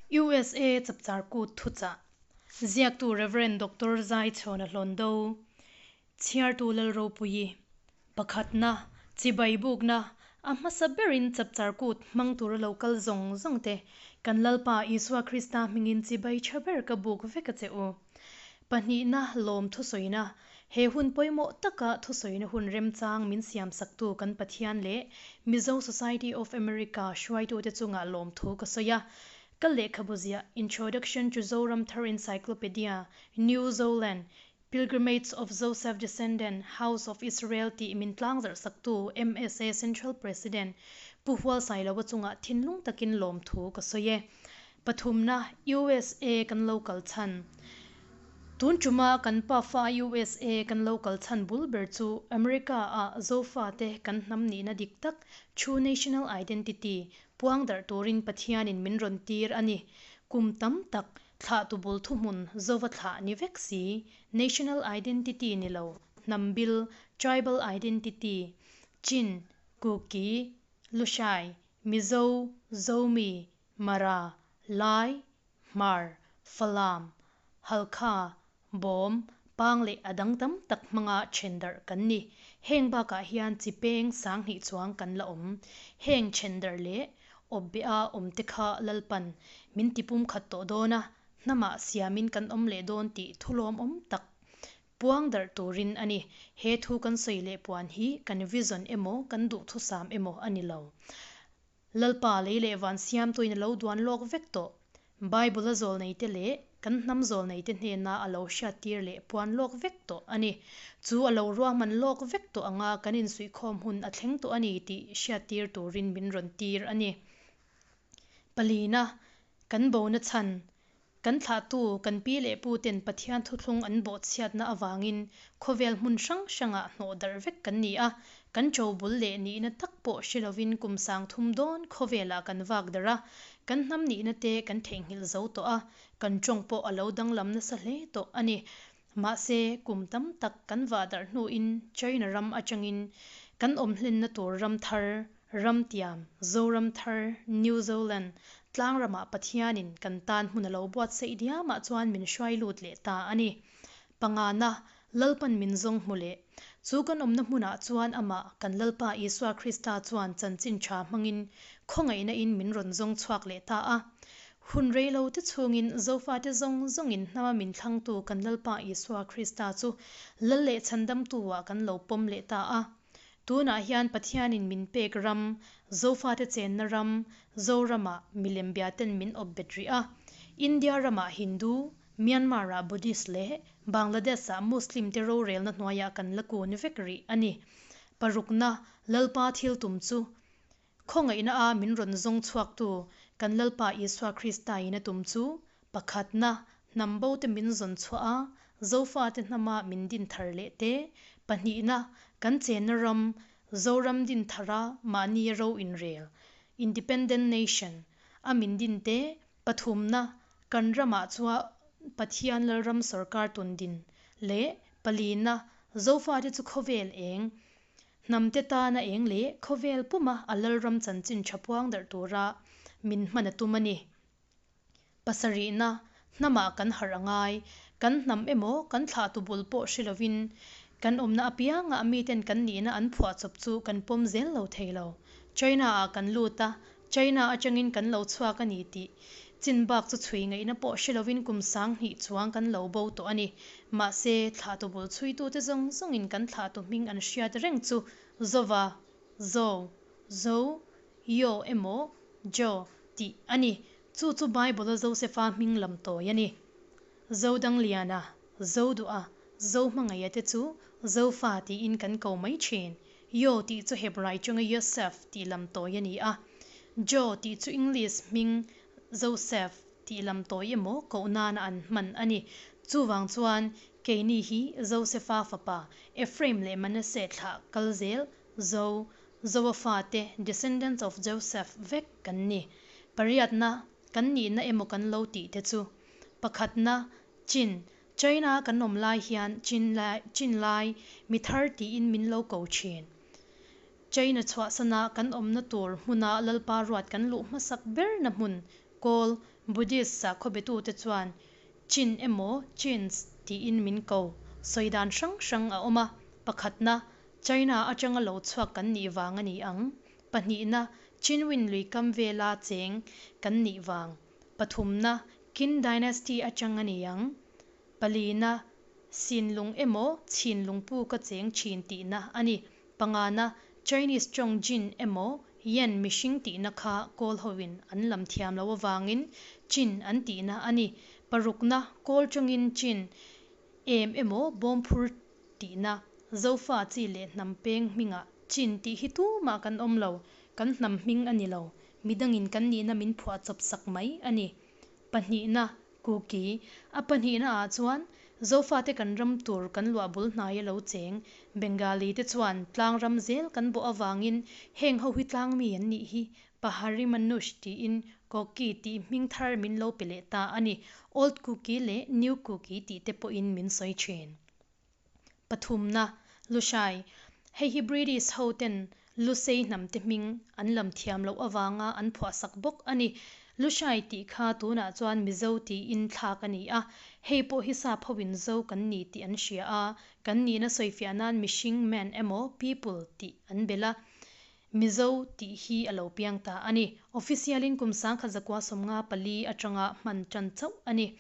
USA Chapchar Kut Thuchah, Ziaktu Rev. Doctor Zaichhawna Hlawndo, Chhiartu Lalropuii, Pakhatna, Chibai bukna, A hmasa berin Chapchar Kut hmang tura lo kal zawng zawng te, kan Lalpa Isua Krista hmingin chibai tha ber ka buk vek a che u. Pahnihna, Lawm thusawina, He hun pawimawh taka thusawina hun remchang min siamsaktu kan Pathian leh Mizo Society of America hruaitute chungah lawmthu ka sawi a. Ka lehkhabu ziah Introduction to Zoram Thar Encyclopedia, New Zoland, Pilgrimage of Joseph Descendant, House of Israel tih min tlangzarh saktu MSA Central President Pu Hualsailoa chungah thinlung takin lawmthu ka sawi e. Pathumna, USA kan lo kal chhan. Tun tuma kan pafa USA kan lo kal chhan bul ber chu America ah Zofate kan hnam nihna dik tak, true national identity, puang darh turin Pathianin min rawn tir a ni. Kum tam tak thlahtu bul thuhmun Zova thlah ni vek si, national identity ni lo, hnam bil, tribal identity, Chin, Kuki, Lushai, Mizo, Zomi, Mara, Lai, Hmar, Falam, Halkha, Bawm, Pang leh a dang tam tak hmanga then darh kan ni. Heng bakah hian chi peng 2000 chuang kan la awm. Heng then darh leh awpbeh-a awmte kha Lalpan min tipum khat tawh dawn a, hnamah siamin kan awm leh dawn tih thulawmawm tak puang darh turin a ni. He thu kan sawi leh puan hi kan vision emaw kan duhthusam emaw a ni lo. Lalpa lei leh van siamtuin a lo duan lawk vek tawh. Bible-a zawlneite leh kan hnam zawlneite hnena a lo hriattir leh puan lawk vek tawh a ni. Chu a lo ruahman lawk vek tawh anga kan insuihkhawm hun a thleng tawh a ni tih hriattir turin min rawn tir a ni. Palina, kan bona chhan Kan thlahtu, kan pi leh pu ten Pathian thuthlung an bawhchhiatna avangin khawvel hmun hrang hrangah hnawh darh vek kan ni a, kan cho bul leh nihna tak pawh hre lovin kum 3000 dawn khawvelah kan vak darh a, kan hnam nihna te kan theihnghilh zo tawh a, kan tawng pawh a lo danglam nasa hle tawh a ni. Mahse, kum tam tak kan vah darh hnuin China ram atangin kan awm hlenna tur ram thar, Ramtiam, Zoram Thar, New Zoland, tlangrama Pathianin kan tan hmun a lo buatsaih diamah chuan min hruai lut leh ta a ni. Pangana, Lalpan min zawng hmu leh. Chu kan awmna hmunah chuan amah, kan Lalpa Isua Krista chuan chanchin tha hmangin khawngaihna in min rawn zawng chhuak leh ta a. Hun rei lo te chhungin Zofate zawng zawngin hnama min thlangtu kan Lalpa Isua Krista chu Lal leh Chhandamtu-ah kan lo pawm leh ta a. Tunah hian Pathianin min pek ram, Zofate chenna ram, Zoramah milem biaten min awp bet rih a. India ramah Hindu, Myanmar-ah Buddhist leh Bangladesh-ah Muslim te rorelna hnuaiah kan la kun vek rih a ni. Parukna, Lalpa thil tum chu Khawngaihna a min rawn zawng chhuaktu kan Lalpa Isua Krista in a tum chu, pakhatna, hnam bo te min zawn chhuah a, Zofate hnama min din thar leh te, pahnihna, kan chenna ram, Zoram din thar a mahni ro inrel, Independent Nation, a min din te, pathumna, kan ramah chua Pathian Lalram sawrkar tun din leh palina, Zofate chu khawvel eng, Hnamte tana eng leh khawvel puma a Lalram chanchin tha puang darh tura min hman a tum a ni. Pasarihna, hnamah kan harh a ngai. Kan hnam emaw, kan thlahtu bul pawh hre lovin kan awmna apiangah miten kan nihna an phuahchawp chu kan pawm zel lo thei lo. China-ah kan lut a, China atangin kan lo chhuak a ni tih chin bak chu chhui ngaihna pawh hre lovin kum 2000 chuang kan lo bo tawh a ni. Mahse, thlahtu bul chhuitute zawng zawngin kan thlahtu hming an hriat reng chu Zova, Zo, Zo, Yo emaw Jo tih a ni. Chu chu Bible-a Josefa hming lam tawi a ni. Zodangliana, Zoduha, Zohmangaia te chu Zofa tiin kan ko mai thin. Yo tih chu Hebrai chunga Yosef tih lam tawi a ni a. Jo tih chu English hming Joseph tih lam tawi emaw koh nana an hman a ni. Chuvang chuan keini hi Josefa fapa Ephraim leh Manasseh thlah kal zel Zo, Zoa fate, descendants of Joseph, vek kan ni. Pariatna, kan nihna emaw kan lo tih te chu. Pakhatna, Chin, China kan awm lai hian Chin lai Chin lai mi thar tiin min lo ko thin. China chhuahsana kan awmna tur hmuna Lalpa ruat kan luh hmasak berna hmun Kawl, Buddhist sakhaw betute chuan Chin emaw Chins tiin min ko. Sawi dan hrang hrang a awm a. Pakhatna, China atanga lo chhuak kan nih vang a ni ang. Pahnihna, Chinwin lui kam vela cheng kan nih vang. Pathumna, Qin Dynasty atang a ni ang. Palina, Sinlung emaw Chhinlung puka cheng thin tihna a ni. Pangana, Chinese tawng Jin emaw Yan mihring tihna kha Kawl hoin an lam thiam loh avangin Chin an tihna a ni. Parukna, Kawl tawngin Chin, em emaw bawmphur tihna, Zofa chi leh hnam peng hmingah Chin tih hi tumah kan awm lo, kan hnam hming a ni lo, midangin kan nihna min phuahchawp sak mai a ni. Pahnihna, Kuki, A pahnihna ah chuan Zofate kan ram tur kan luah bul hnaia lo cheng Bengali te chuan tlang ram zel kan bawh avangin heng ho hi tlang mi an nih hi Pahari Manush tiin Koki tih hming thar min lo pe leh ta a ni. Old Kuki leh New Kuki tih te pawhin min sawi thin. Pathumna, Lushai, Hei hi British ho ten Lusei hnam te hming an lam thiam loh avanga an phuahsak bawk a ni. Lushai tih kha tunah chuan Mizo tiin thlak a ni a, hei pawh hi sap hoin Zo kan ni tih an hria a, kan nihna sawifiah nan mihring, man, emaw people tih an belh a, Mizo tih hi a lo piang ta a ni. Official-in kum 1954 atanga hman tan chauh a ni.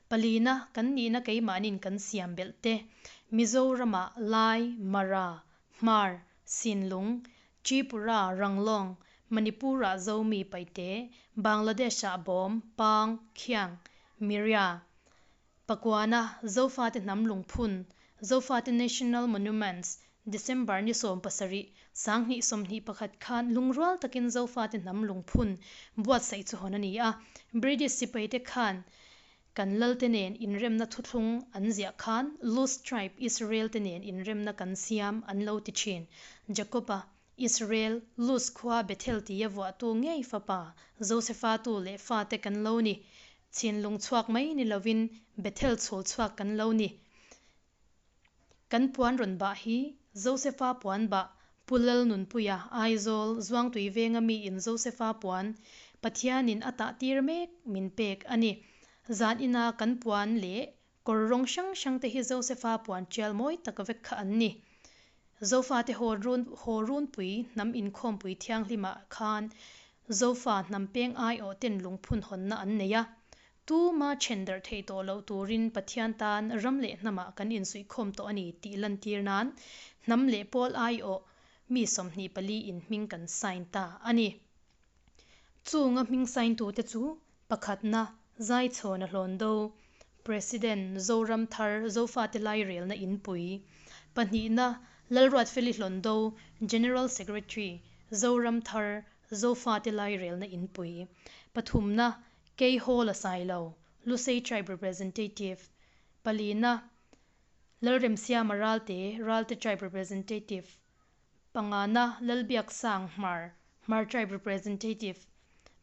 Palina, kan nihna keimahnin kan siam belh te, Mizoramah Lai, Mara, Hmar, Sinlung, Tripura, Ranglong, Manipur-ah Zomi, Paite, Bangladesh-ah Bawm, Pang, Khiang, Miria, Pakuana, Zofate Hnam Lungphun, Zofate National Monuments, December ni 17, 2021 khan lungrual takin Zofate Hnam Lungphun buatsaih chu hawn a ni a. British sipaite khan kan lalte nen inremna thuthlung an ziah khan Luz tribe Israel te nen inremna kan siam an lo ti thin. Jacob-a, Israel, Luz khua Bethel tia vuahtu ngei fapa Josefa tu leh fate kan lo ni. Chhinlung chhuak mai ni lovin Bethel chhul chhuak kan lo ni. Kan puan rawn bah hi Josefa puan bah, Pu Lalnunpuia, Aizawl, Zuangtui venga miin Josefa puan Pathianin a tah tir mek min pek a ni. Zan ina kan puan leh kawr rawng hrang hrang te hi Josefa puan tial mawi tak vek kha an ni. Zofate haw run haw runpui hnam inkhawmpui thianghlimah khan Zofa hnam peng aiawh ten lungphun hawnna an nei a. Tuma then darh theih tawh loh turin Pathian tan ram leh hnamah kan insuihkhawm tawh a ni tih lantir nan hnam leh pawl aiawh mi 24 in hming kan sign ta a ni. Chunga hming sign tute chu pakhatna Zaichhawna Hlawndo, President, Zoram Thar, Zofate Lairelna Inpui, pahnihna Lalruatfeli Hlawndo, General Secretary, Zoram Thar, Zofate Lairelna Inpui, pathumna Keihawla Sailo, Lusei Tribe Representative, palina Lalremsiama Ralte, Ralte Tribe Representative, pangana Lalbiaksang Hmar, Hmar Tribe Representative,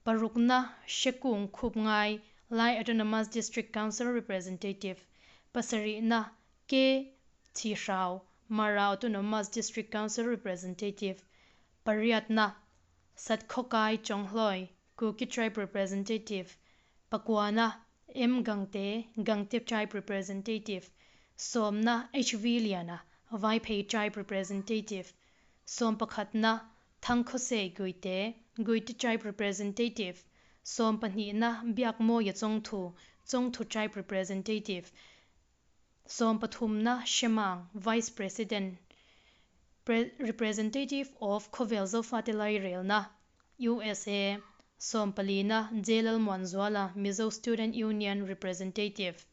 parukna Shekung Khupngai, Lai Autonomous District Council Representative, pasarihna K Chirao, Mara Autonomous District Council Representative, pariatna Satkhawkai Chonghloi, Kuki Tribe Representative, Pakuana M Gangte, Gangte Tribe Representative, Sawmna H V Liana, Vaiphei Tribe Representative, Sawmpakhatna Thangkhawsei Guite, Guite Tribe Representative, Sawmpahnihna Biakmawia Chawngthu, Chawngthu Tribe Representative, Sawmpathumna Shemang, Vice President, Representative of Khawvel Zofate Lairelna, USA, Sawmpalina J Lalmuanzuala, Mizo Student Union Representative,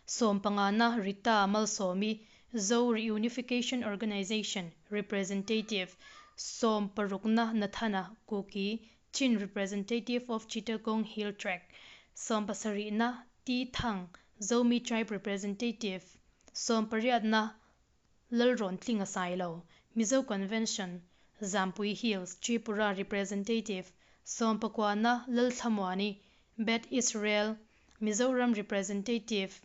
Sawmpangana Rita Malsawmi, Zo Reunification Organisation Representative, Sawmparukna Nathana Kuki, Chin Representative of Chittagong Hill Tract, Sawmpasarihna T Thang, Zomi Tribe Representative, Sawmpariatna Lalrawntlinga Sailo, Mizo Convention, Jampui Hills, Tripura Representative, Sawmpakwana Lalthlamuani, Beth Israel, Mizoram Representative,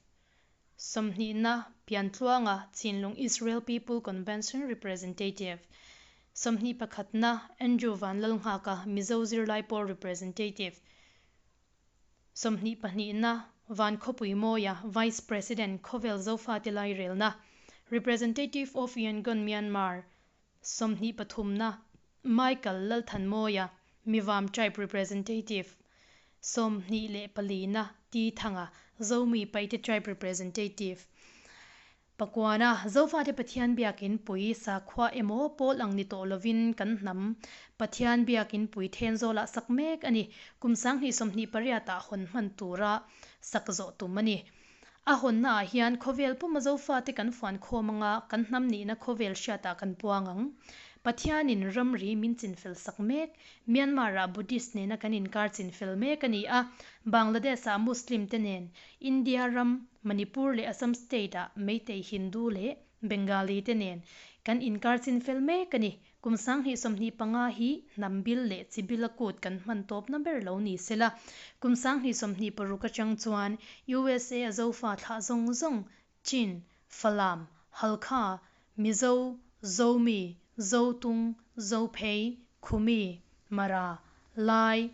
Sawmhnihna Piantluanga Chinlung Israel People Convention Representative, Sawmhnihpakhatna Andrew Vanlalnghaka, Mizo Zirlai Pawl Representative. 22 na, Vankhawpuimawia, Vice President, Khawvel Zofate Lairelna, Representative of Yangon, Myanmar, 23 na, Michael Lalthanmawia, Mivam Tribe Representative, 24 na, T Thanga, Zomi Paite Tribe Representative. Pakuana, Zofate Pathian biakin pui sakhua emaw pawl ang ni tawh lovin kan hnam Pathian biakin pui Thenzawlah sak mek a ni. Kum 2028 ah hawn hman tura sak zawh tum a ni. A hawnnaah hian khawvel puma Zofate kan fuan khawm anga kan hnam nihna khawvel hriatah kan puang ang. Pathianin ramri min chinfel sak mek. Myanmar-ah Buddhist nena kan inkar chinfel mek a ni a, Bangladesh-ah Muslim te nen, India ram Manipur leh Assam state-ah Meitei Hindu leh Bengali te nen kan inkar chinfel mek a ni. Kum 2025 hi hnam bil leh chi bila kut kan hman tawpna ber lo ni sela. Kum 2026 atang chuan USA a Zofa thlah zawng zawng, Chin, Falam, Halkha, Mizo, Zomi, Zotung, Zophei, Khumi, Mara, Lai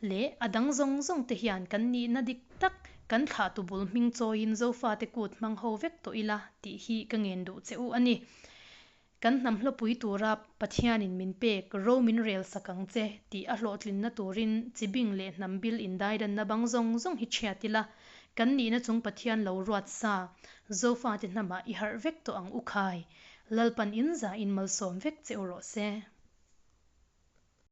leh a dang zawng zawng te hian kan nihna dik tak kan thlahtu bul hming chawiin Zofate kut hmang ho vek tawh ila tih hi ka ngen duh che u a ni. Kan hnam hlawpui tura Pathianin min pek ro min rel sak ang che tih a hlawhtlinna turin chibing leh hnam bil indaidanna bang zawng zawng hi chhiat ila, kan nihna chung Pathian lo ruat sa Zofate hnamah i harh vek tawh ang u khai. Lalpan in za in malsawm vek che u rawh se.